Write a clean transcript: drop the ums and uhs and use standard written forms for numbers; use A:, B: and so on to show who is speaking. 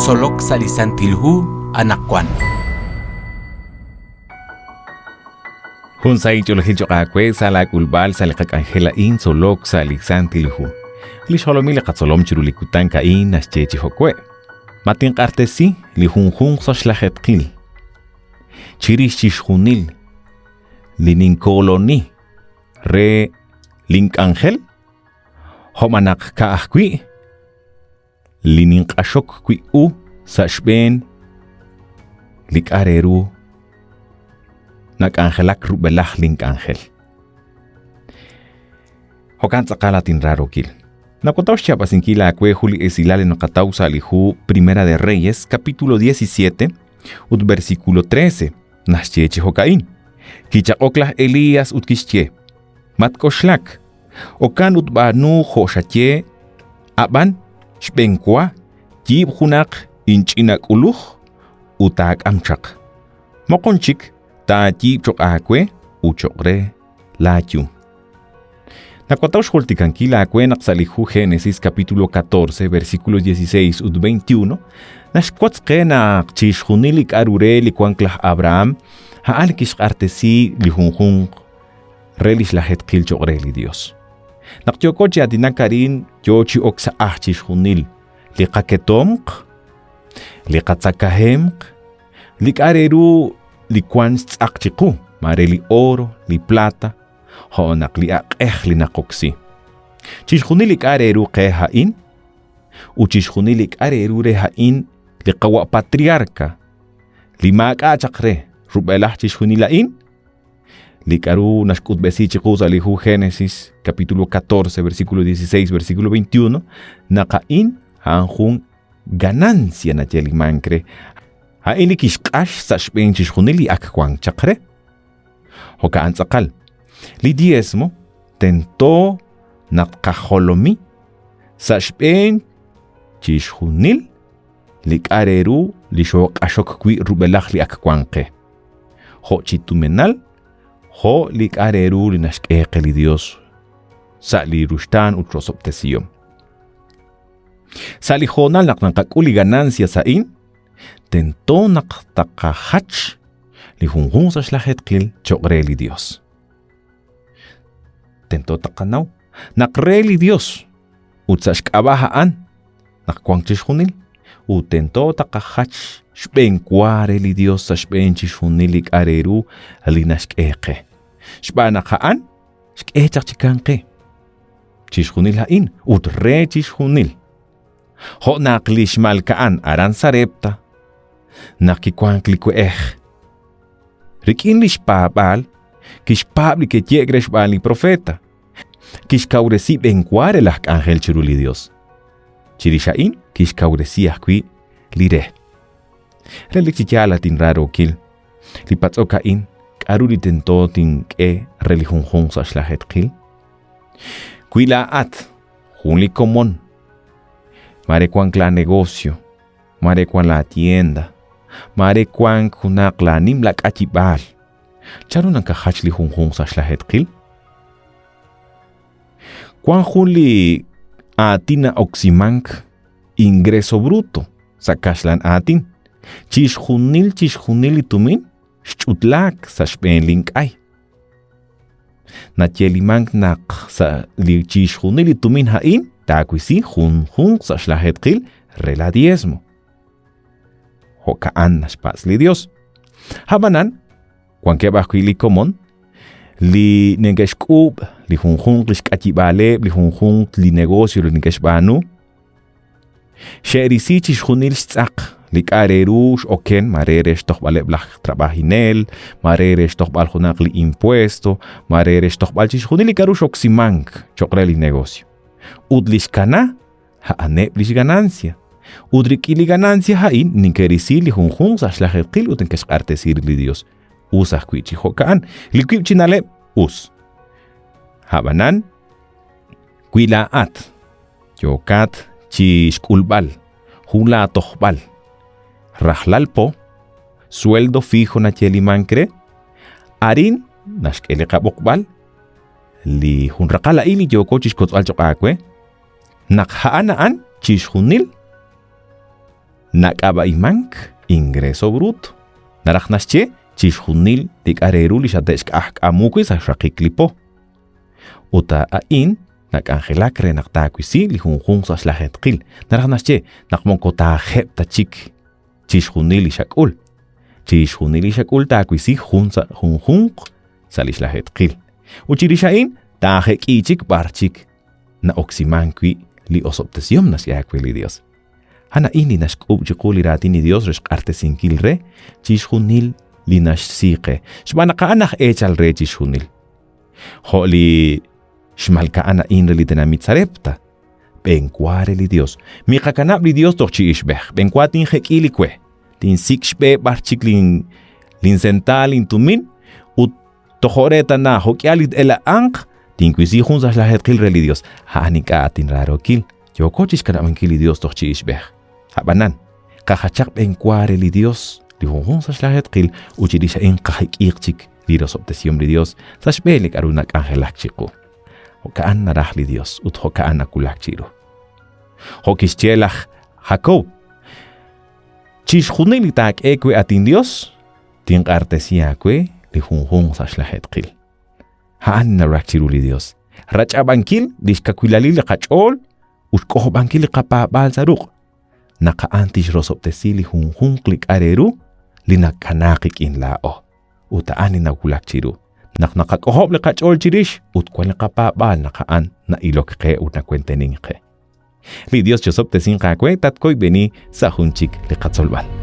A: Tzolok sa' li Santil Hu anaqwan.
B: Jun sahil ch'oolejil cho'q aawe sa' laak'ulb'al sa' li qak'anjel a'in Tzolok sa' li Santil Hu. Li xjolomil li qatzolom chiru li kutan a'in naxye chi jo'we': Ma tinq'axtesi li junjunq sa' xlajeetqil chirix chixjunil li ninkooloni re link'anjel? Jo' naq ka'ajwi' li ninq'axok wi' u sa' xb'een li k'a' re ru nak'anjelak rub'elaj link'anjel. Jo'kan tz'aqal at inraarookil. Naqataw xyaab'asinkil aawe jun li esilal li naqataw sa' li hu Primera de Reyes, capítulo 17 ut versículo 13, naxye chi jo'ka'in. Kichaq'ok laj Elías ut kixye, Matk'oxlak, Okan ut b'aanu jo' xaye, ab'an xb'enwa yiib' junaq inch'ina k'uluj ut taak'am chaq. Moqon chik taayiib' cho'q aawe ut cho'q re laayum. Nawataw xjultikankil aawe naq sa' li hu Génesis capítulo 14, versículos 16 ut 21, naxwotz qe naq chixjunil li k'a'ru re li wank laj Abraham, a'an li kixq'axtesi li junjunq re lix lajeetqil choq' re li Dios. Naq yooko chi aatinak arin, yoo chi ok sa' aj chixjunil li qaketomq, li qatzakahemq, li k'a' re ru li wan xtz'aq chiqu, maare li oro, li plata, jo' naq li aq'ej li naqoksi. Chixjunil li k'a' re ru qe a'in, ut chixjunil li k'a' re ru re a'in li qawa' patriarca, li maak'a' chaq re rub'elaj chixjunil a'in, Li k'a'ru naxk'utb'esi chiqu sa' li hu Génesis, capítulo 14, versículo 16, versículo 21, naq a'in a'an jun ganancia nayelimank re. A'in li kixq'ax sa' xb'een chixjunil li ak wank chaq re. Jo'ka'an tz'aqal. Li diezmo tento naq tqajolomi sa' xb'een chixjunil li k'a' re ru li xooq'axok wi' rub'elaj li ak wank qe. Jo' chi tuminal, jo' li k'a' re ru li naxk'e qe li Dios sa' li ruxtaan ut rosob'tesihom. Sa' li hoonal naq naqak'ul li ganancias a'in, tento naq taqajach li junjunq sa' xlajeetqil choq' re li Dios. Tento taqanaw naq re li Dios ut sa' xk'ab'a' a'an naq wank chixjunil, ut tento taqajach xb'een wa re li Dios sa' xb'een chixjunil li k'a' re ru li naxk'e qe. Xb'aan naq a'an xk'e chaq chi kan qe chixjunil a'in ut re chixjunil. Jo' naq li xmalka'an aran Sarepta, naq kiwank li we'ej. Rik'in li xpaab'aal, kixpaab' li keye'k re xb'aan li profeta. Kixkawresi b'enwa re laj k'anjel chiru li Dios. Chirix a'in kixkawresi ajwi' li re. Relik chi yaal at inraarookil, li patz'ok a'in k'a'ru li tento tink'e re li junjunq sa' xlajeetqil? Wi laa'at jun li komon, maare wank laa negocio, maare wank laa tienda, maare wank junaq laa nimla k'ayib'aal, Chanru nakajach li junjunq sa' xlajeetqil? Wank jun li aatin na'oksimank ingreso bruto sa' kaxlan aatin. Chixjunil chixjunil li tumin xch'utlaak sa' xb'een link'ay. Nayeelimank naq sa' li chixjunil li tumin a'in taawisi junjunq sa' xlajeetqil re la diezmo. Jo'ka'an naxpatz' li Dios. Ab'anan, wankeb' ajwi' li komon li neke'xk'uub' li junjunq li xk'ayib'aaleb', li junjunq li negocio li neke'xb'aanu, xe'risi chixjunil xtz'aq li k'a' re ru x'oken, maare re xtojb'aleb' laj trab'ajinel, maare re xtojb'al junaq li impuesto, maare re xtojb'al chixjunil li k'a'ru x'oksimank cho'q re li negocio. Ut li xkana a'aneb' lix ganancia. Ut rik'in li ganancia a'in neke'risi li junjunq sa' xlajeetqil ut neke'xq'axtesi li Dios. Us ajwi' chi jo'ka'an. Li wiib' chi na'leb' us. A'b'anan, wi laa'at yookat chi xk'ulb'al jun laa tojb'al rajlal po, sueldo fijo nayeelimank re, arin naxk'e li qab'oqb'al li jun raqal a'in li yooko chixkotz'b'al choq' aawe, Naq a'an a'an chixjunil Nak'ab'a'imank ingreso bruto. Naraj naxye chixjunil li k'a' re ru li xate'xk'ajk'amu wi' sa' xraqik li po. Ut a'in nak'anjelak re naq taawisi li junjunq sa' xlajeetqil. Naraj naxye naq moko taajeb' ta chik chixjunil li xak'ul. Chixjunil li xak'ul taawisi jun sa' junjunq sa' li xlajeetqil. Ut chirix a'in taajek'i chik b'ar chik na'oksimank wi' li osob'tesihom naxk'e aawe li Dios. A'an a'in li naxk'uub' chiqu li raatin li Dios re xq'axtesinkil re chixjunil li naxsi qe, xb'aan naq a'an aj eechal re chixjunil. Jo' li xmalka'an a'in re li tenamit Sarepta, b'enwa re li Dios. Miqakanab' li Dios toj chi ixb'ej, b'enwa tinjek'i li we, tinsik' xb'e b'ar chik lin linsenta lintumin ut tojo' re tana jo'k'ihal li t-ela'anq tinwisi jun sa' xlajeetqil re li Dios. A'an ink'a' atinraarokil, yooko chixkanab'ankil li Dios toj chi ixb'ej. A'b'anan, qajachaq b'enwa re li Dios li junjunq sa' xlajeetqil ut chirix a'in qajek'iiq chik li rosob'tesihom li Dios sa' xb'een li k'a'ru nak'anjelak chiqu. Jo'ka'an naraj li Dios ut jo'ka'an nawulak chiru. Jo' kixye laj Jacob, chixjunil li taak'e we at inDios, tinq'artesi aawe li junjunq sa' xlajeetqil. A'an nawulak chiru li Dios, rach'ab'ankil lix kawilalil li qach'ool ut xk'ojob'ankil li qapaab'aal sa' ruq', naq a'an tixrosob'tesi li junjunq li k'a' re ru li nakana qik'in laa'o. Ut a'an li nawulak chiru, naq naqak'ojob' li qach'ool chirix ut wan li qapaab'aal naq a'an na'ilok qe ut nawentenink qe. Li Dios chosob'tesinq aawe tatkoyb'eni sa' jun chik li qatzolb'al.